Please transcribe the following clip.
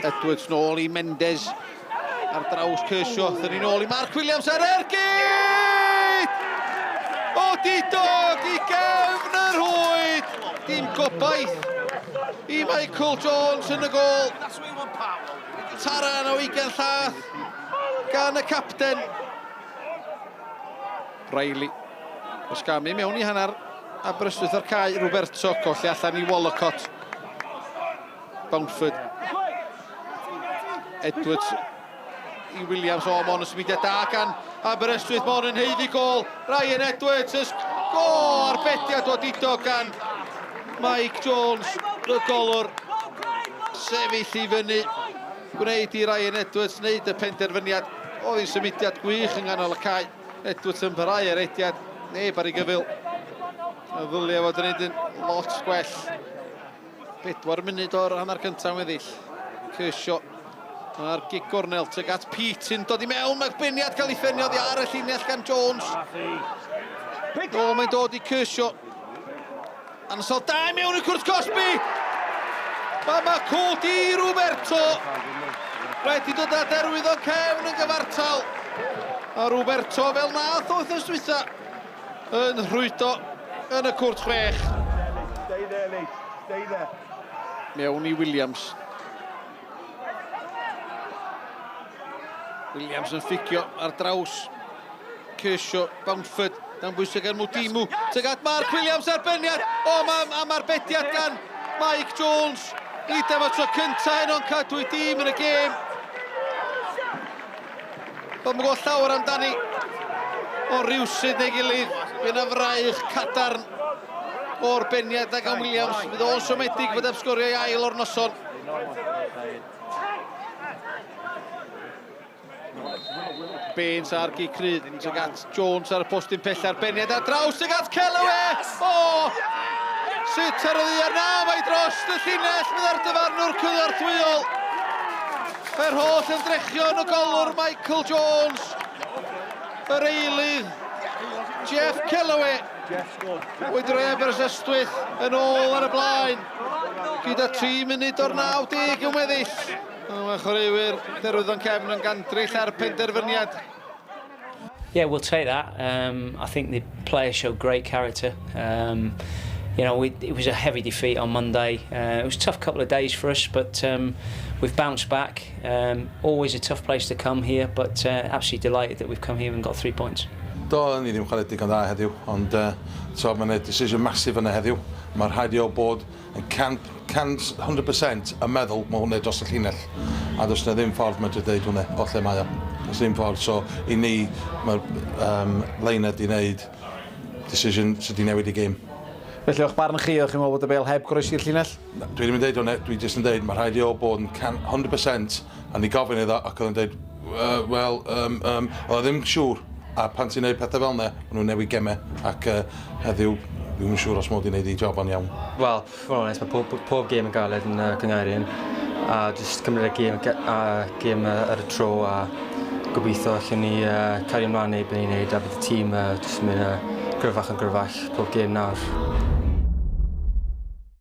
Edwards nôl i Mendes ar draws Kershaw. Thyn ni'n ôl i Mark Williams ar ergyd! O didog i gefn y rhwyd! Dim gobaith i Michael Jones yn y gôl. Taran o ugain llath gan y capten. Riley. Ysgamu mewn i hanner Aberystwyth o'r cae. Roberto colli allan i Wollacott. Boundford. Edwards i Williams. O, Mon yn symudiad da gan Aberystwyth. Mon yn heiddi gol. Ryan Edwards. Ys... O, arbediad o dido gan Mike Jones, y golwr. Sefyll i fyny. Gwneud i Ryan Edwards wneud y penderfyniad. Oedd hi'n symudiad gwych yng nghanol y cae. Edwards yn parhau ar rediad, neb ar ei gyfyl. A ddylia fod yn neud yn lot gwell. Bedwar munud o'r hanner cyntaf yn weddill. Kershaw a'r gig gornel tuag at Pete sy'n dod i mewn. Mae'r beniad cael ei ffenio oddi ar y llinell gan Jones. O, mae'n dod i Kershaw. Ansawdd da i mewn i cwrt cosbi! Mae ma Cody Roberto wedi dod â derwydd o cefn yn gyfartal. A Roberto fel nath o wythnos dwytha yn rhwydo yn y cwrt chwech. Mewn i Williams. Williams yn fficio ar draws Kershaw, Boundford, dan bwysau gan Mwdimu. Tuag at Mark Williams arbenniad. O, mae am arbediad gan Mike Jones. Nid am y tro cyntaf heno yn cadw ei dîm yn y gêm. Fel mae'n gweld llawer amdani. O rywsut neu gilydd, fe yna fraich cadarn o'r beniad na gan Williams. Fydd o'n siomedig fod heb sgorio ei ail o'r noson. Baines ar gi crydd, tuag at Jones ar y postyn pella'r beniad ar draws tuag at Kellaway! O! Sut ar y ddiar na, mae dros y llinell, meddai'r dyfarnwr cynorthwyol. Yr holl ymdrechion y golwr Michael Jones, yr eilydd Jeff Kellaway. Wedi rhoi Aberystwyth yn ôl ar y blaen, gyda 3 munud o'r 90 yn weddill. Mae chwaraewyr Derwyddon Cefn yn gandryll ar penderfyniad. Yeah, we'll take that. I think the players showed great character. It was a heavy defeat on Monday. It was a tough couple of days for us, but we've bounced back. Always a tough place to come here, but absolutely delighted that we've come here and got three points. Do, ni ddim chwarae digon dda heddiw, ond so, mae'n gwneud decision massive yna heddiw. Mae rhaid i o bod yn 100, 100% yn meddwl mae hwnna dros y llinell. A does na ddim ffordd medru deud hwnna o lle mae o. Does ddim ffordd. So, i ni, mae'r lineout di wneud decision sydd wedi newid y gêm. Felly, o'ch barn chi, o'ch chi'n meddwl bod y bêl heb groesi'r llinell? Na, dwi ddim yn deud hwnna, dwi jyst yn deud mae rhaid i o bod yn 100% a ni gofyn iddo ac oedd o'n deud, wel, oedd o ddim siŵr. A pan ti'n neud pethau fel yna, maen nhw'n newid gemau ac heddiw, dwi'm yn siŵr os mod i'n neud ei job o'n iawn. Wel, fod yn onest, mae pob, pob gêm yn galed yn y cynghrair hyn a jyst cymryd y gêm, a gêm ar y tro a gobeithio allwn ni cario ymlaen neud be ni'n neud a bydd y tîm jyst yn mynd gryfach yn gryfach pob gêm nawr.